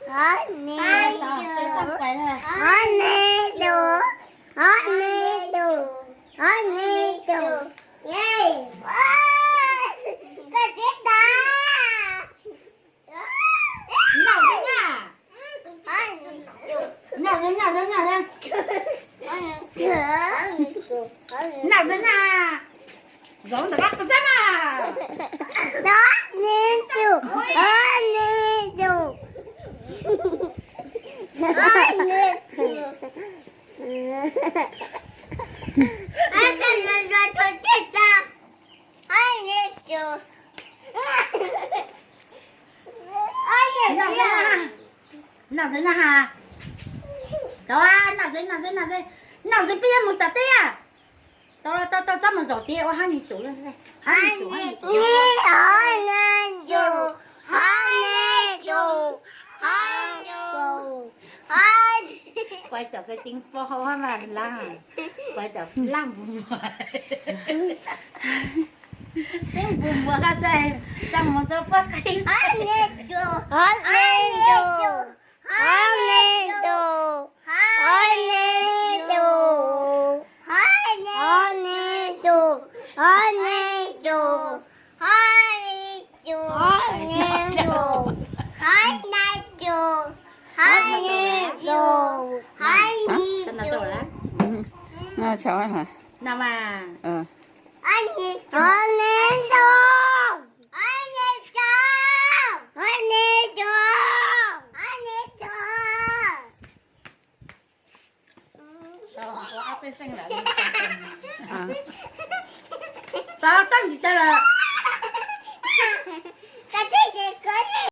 Hov ne tus, hov ne tus, hov ne tus, hov ne tus. Yej, koj tib tas. Noj xwb na. Noj xwb, noj xwb, noj xwb. Noj xwb na. Zaum ntawm koj xwb na. Hov ne tus, hov ne tus. Hov ne tus. Hov ne tus. Noj xwb na ha. Tau, noj xwb, noj xwb, noj xwb. Noj xwb peb yuav mus tom teb. Tau, tau, tau, txhob mus zaum tid, ua hab ni tus, hab ni tus, hab ni tus. Pais tom kawg ceev pog hau hab mas laj, pais tom laj npus muag. Teb npus muag koj txawj, txawj mus txog pog qe. Hov ne tus, hov ne tus, hov ne tus, hov ne tus, hov ne tus, hov ne tus, hov ne tus, hov ne tus, hov ne tus. Hov ne tus, hov ne tus, hov ne tus. Tau, tau ntsis tas lawm.